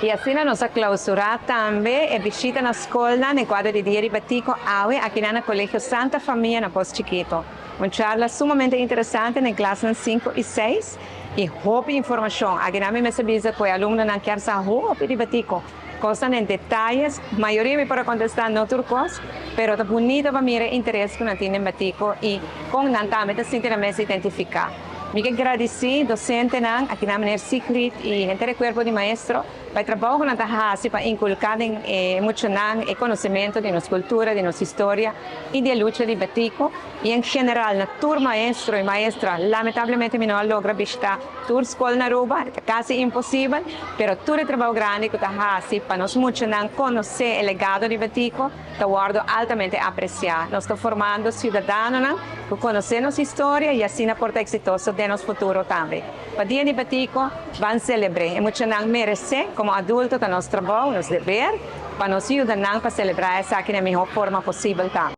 Y asina nos a clausura tambe e bishita na scol den cuadro di Dia di Betico awe aki na Colegio Santa Famia na Pos Chiquito. Un charla sumamente interesante den klas 5 y 6 y hopi informacion. Aki na mi mester bisa cu e alumnonan kier sa hopi di Betico. Cos den detaye, mayoria mi por contesta, no tur cos, pero ta bunita pa mira interes cu nan tin den Betico y con nan tambe ta sinti nan mes identifica. Mi kier gradici docentenan, aki na meneer Sigrid y henter e cuerpo di maestro, pa e trabou cu nan ta haci pa inculca muchanan e conocimento di nos cultura, di nos historia y di lucha di Betico. Y en general, na tur maestro y maestra, lamentablemente mi no a logra bishita tur scol na Aruba, ta casi imposibel, pero tur e trabou grandi cu ta haci pa nos muchanan conoce e legado di Betico, ta wordo altamente aprecia. Nos ta formando ciudadanonan cu conoce nos historia y asina por ta exitoso den nos futuro tambe. Pa Dia di Betico, ban celebra. E muchanan merece, como adulto, ta nos trabou, nos deber, pa nos yuda pa celebra esaki na miho forma posibel tambe.